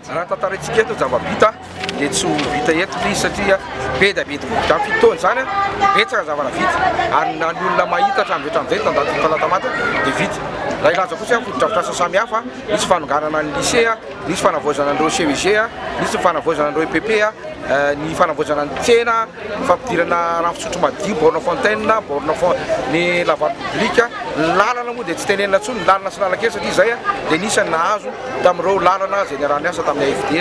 Raha tantaraintsika eto ny zava-bita dia tsy ho vita eto ilay izy satria be dia be tokoa. Izany fotoana izany betsaka ny zavatra vita ary na ny olona mahita hatramin'izay hatramin'izay tao anatin'ny Talatamaty dia vita. Raha hilaza fotsiny aho fotodrafitrasa samihafa, nisy fanonganana ny lycée, nisy fanavaozana an'ireo CEG, nisy ny fanavaozana an'ireo EPP, ny fanavaozana ny tsena, ny fampidirana rano fisotro madio, borne fontaine, borne fon, ny lavabo public, ny lalana moa dia tsy tenenina intsony, ny lalana sy lalan-kely satria izay dia anisan'ny nahazo tamin'ireo lalana izay niaraha-niasa tamin'ny AFD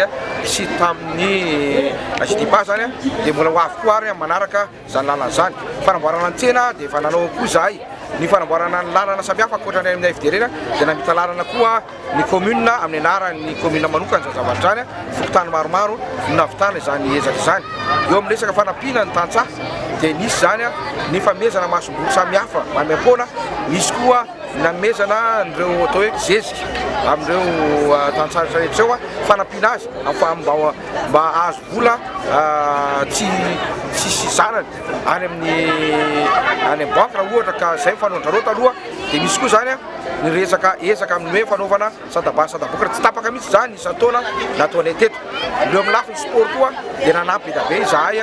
sy tamin'ny AGDPA izany dia mbola ho avy koa ary amin'ny manaraka izany lalana izany. Fanamboarana ny tsena dia efa nanao koa izahay, ny fanamboarana ny lalana samihafa ankoatra ny amin'ny AFD ireny dia namita lalana koa ny commune amin'ny anaran'ny commune manokana izany zavatra izany, fokontany maromaro no nahavitana izany ezaka izany. Eo amin'ny resaka fanampiana ny tantsaha dia nisy izany ny fanomezana masomboly samihafa maimaimpoana, nisy koa ny nanomezana an'ireo atao hoe zezika amin'ireo tantsaha rehetra rehetra ireo, fanampiana azy mba mba hahazo vola tsy tsisy zanany any amin'ny any amin'ny banky raha ohatra ka izay ny fanaon-dRareo taloha dia misy koa izany ny resaka ezaka amin'ny hoe fanaovana santa-bary santa-bokatra tsy tapaka mihitsy izany isan-taona nataonay teto. Ireo amin'ny lafiny sport koa dia nanampy be dia be izahay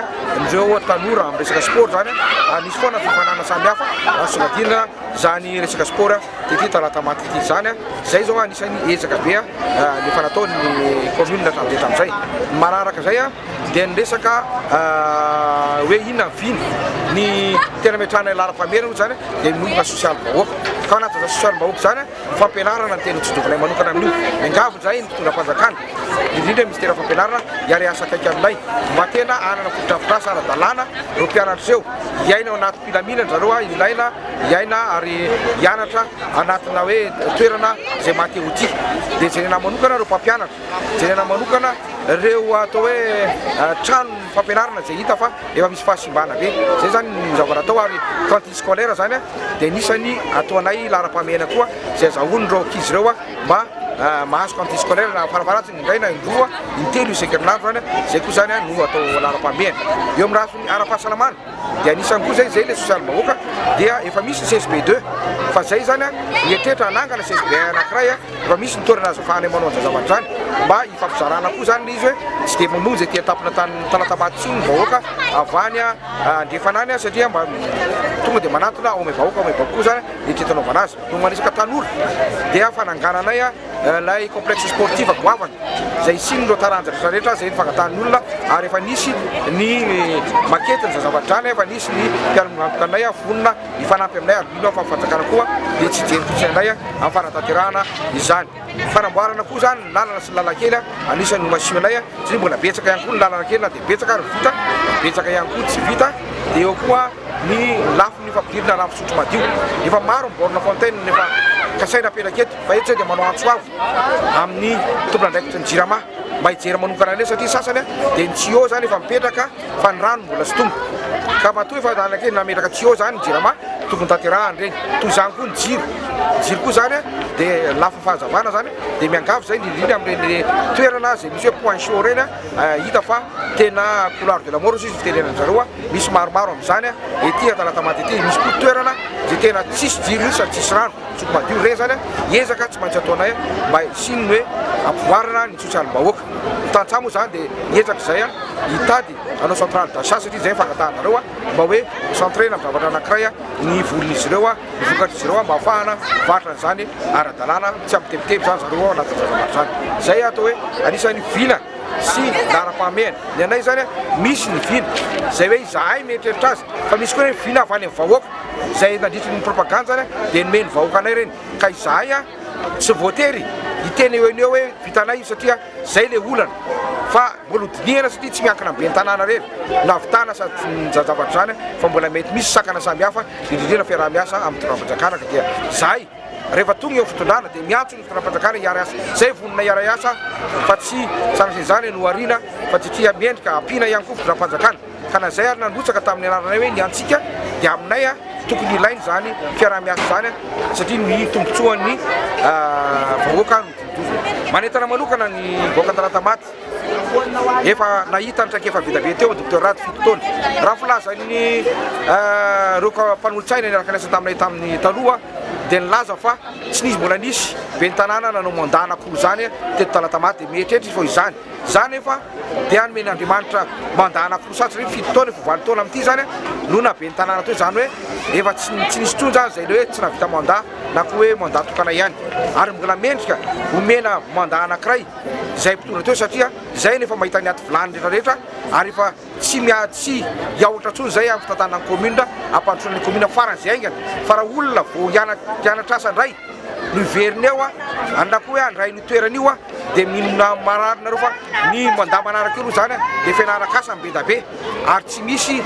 ireo tanora amin'ny resaka sport izany ary nisy foana fifaninanana samihafa nasongadinana izany resaka sport tety Talatamaty ity izany. Izay izao anisan'ny ezaka be efa nataon'ny commune hatramin'izay hatramin'izay. Ny manaraka izay dia ny resaka hoe inona ny vina, ny tena ametrahana laharam-pahamehana moa izany dia ny olona sosialim-bahoaka. Ka ao anatin'izany sosialim-bahoaka izany, ny fampianarana no tena tsinjovinay manokana amin'io. Miangavy izahay ny mpitondra fanjakana, indrindra ny minisiteran'ny fampianarana hiara-hiasa akaiky aminay mba tena hanana fotodrafitrasa ara-dalàna ireo mpianatra ireo, hiaina ao anaty filaminana zareo, ilaina hiaina ary hianatra anatina hoe toerana izay maha te ho tia. Dia jerena manokana ireo mpampianatra, jerena manokana ireo atao hoe trano fampianarana izay hita fa efa misy fahasimbana be. Izay izany no zavatra atao ary cantine scolaire izany dia anisan'ny ataonay laharam-pahamehana koa izay azahoan'ireo ankizy ireo mba mahazo cantine scolaire na farafaharatsiny indray na indroa, intelo isan-kerinandro izany, izay koa izany no atao laharam-pahamehana. Eo amin'ny lafiny ara-pahasalamana dia anisan'ny koa izay, izay ilay sosialim-bahoaka dia efa misy ny CSB deux fa izay izany mieritreritra hanangana CSB un anankiray efa misy ny toerana azo afahanay manao an'izany zavatra izany mba hifampizarana koa izany ilay izy hoe tsy dia mamonjy aty an-tampon-tany Talatamaty intsony ny vahoaka avy any andrefana any satria mba tonga dia manatona ao Amaibahoaka, ao Amaibahoaka koa izany ny eritreretina anaovana azy. Momba ny resaka tanora dia fanangananay ilay complexe sportif goavana izay hisian'ireo taranja rehetra rehetra izay ny fangatahan'ny olona ary efa nisy ny maquette ny zavatra izany, efa nisy ny mpiara-miombon'antoka anay vonona hifanampy aminay ary mino aho fa ny fanjakana koa dia tsy hijery fotsiny anay amin'ny fanatanterahana izany. Fanamboarana koa izany ny lalana sy ny lalan-kely anisan'ny nomasinanay satria mbola betsaka ihany koa ny lalana kely na dia betsaka ary vita, betsaka ihany koa tsy vita dia eo koa ny lafiny fampidirana rano fisotro madio. Efa maro ny borne fontaine efa kasaina apetraka eto fa eto izay dia manao antso avo amin'ny tompon'andraikitry ny jirama mba hijery manokana an'ireny satria sasany dia ny tuyau izany efa mipetraka fa ny rano mbola tsy tonga ka matoa efa nanakely nametraka tuyau izany ny jirama tokony tanterahana ireny. Toy izany koa ny jiro, ny jiro koa izany dia lafiny fahazavana izany dia miangavy izay indrindra indrindra amin'ireny toerana izay misy hoe point chaud ireny hita fa tena couloir de la mort hozy izy fitenenana zareo, misy maromaro amin'izany ety Talatamaty ety, misy koa toerana izay tena tsisy jiro mihitsy sady tsisy rano, tsoko madio ireny izany ezaka tsy maintsy ataonay mba hisian'ny hoe hampivoarana ny sosialim-bahoaka. Ny tantsaha moa izany dia miezaka izay hitady hanao centrale d'achat satria izay ny fangatahanareo mba hoe centrena amin'ny zavatra anankiray ny volin'izy ireo, ny vokatr'izy ireo mba hahafahana mivarotra an'izany ara-dalàna tsy hampitebiteby izany zareo ao anatin'izany zavatra izany. Izay atao hoe anisan'ny vina sy laharam-pahamehana. Ny anay izany misy ny vina izay hoe izahay mieritreritra azy fa misy koa ny vina avy any amin'ny vahoaka izay nandritry ny propagande izany dia nomen'ny vahoaka anay ireny ka izahay tsy voatery hiteny eo eo hoe vitanay io satria zay le olana fa mbola ho dinihana satria tsy miankina amin'ny ben'ny tanàna irery no hahavitana sady tsy ny zavatra izany fa mbola mety misy sakana samihafa indrindrindra fiaraha-miasa amin'ny fitondram-panjakana ka dia zahay rehefa tonga eo fitondrana dia miantso ny fitondram-panjakana hiara-hiasa zay vonona hiara-hiasa fa tsy sanatria izany no ariana fa tsy mendrika ampiana ihany koa fitondram-panjakana ka na zay ary nandrotsaka tamin'ny anaranay hoe ny antsika dia aminay a tokony ilaina izany fiaraha-miasa izany satria ny tombontsoan'ny vahoaka no todovina. Manentana manokana ny vahoaka Talatamaty efa nahita ny traikefa be dia be teo Docteur Rado fito taona. Raha ny filazan'ny ireo mpanolotsaina niaraka niasa taminay tamin'ny taloha dia nilaza fa tsy nisy mbola nisy. Ben'ny tanàna nanao mandat anankiroa izany teto Talatamaty dia mieritreritra izy fa izany. Za nefa dia nomen'Andriamanitra mandat anankiroa sady satria fito taona efa valo taona amin'ity izany no naha ben'ny tanàna teo izany hoe efa tsy tsy nisy intsony izany izay le hoe tsy nahavita mandat na koa hoe mandat tokana ihany ary mbola mendrika omena mandat anankiray izay mpitondra teo satria izay no efa mahita ny aty vilany rehetra rehetra ary efa tsy miady tsy hiahotra intsony izay amin'ny fitantanana ny commune hampandrosoana ny commune faran'izay haingana fa raha olona vao hianatra asa indray no hiverina eo a na koa hoe handray an'io toerana io a dia mino marary nareo fa ny mandat manaraka eo aloha izany dia fianaran-kasa ny be da be ary tsy misy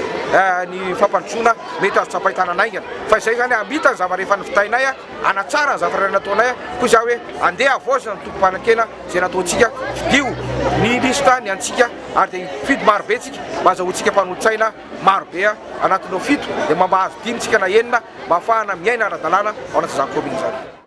ny fampandrosoana mety azo tsapain-tanana haingana fa izay izany hamita ny zava-rehefa nivitainay a hanatsara ny zava-rehefa nataonay a koa izaho hoe andeha havaozina ny tompom-panekena izay nataontsika fidio ny lista ny antsika ary dia hifidy maro be tsika mba azahoantsika mpanolotsaina maro be anatin'ireo fito dia mba mahazo dimy tsika na enina mba ahafahana miaina ara-dalàna ao anatin'izany commune izany.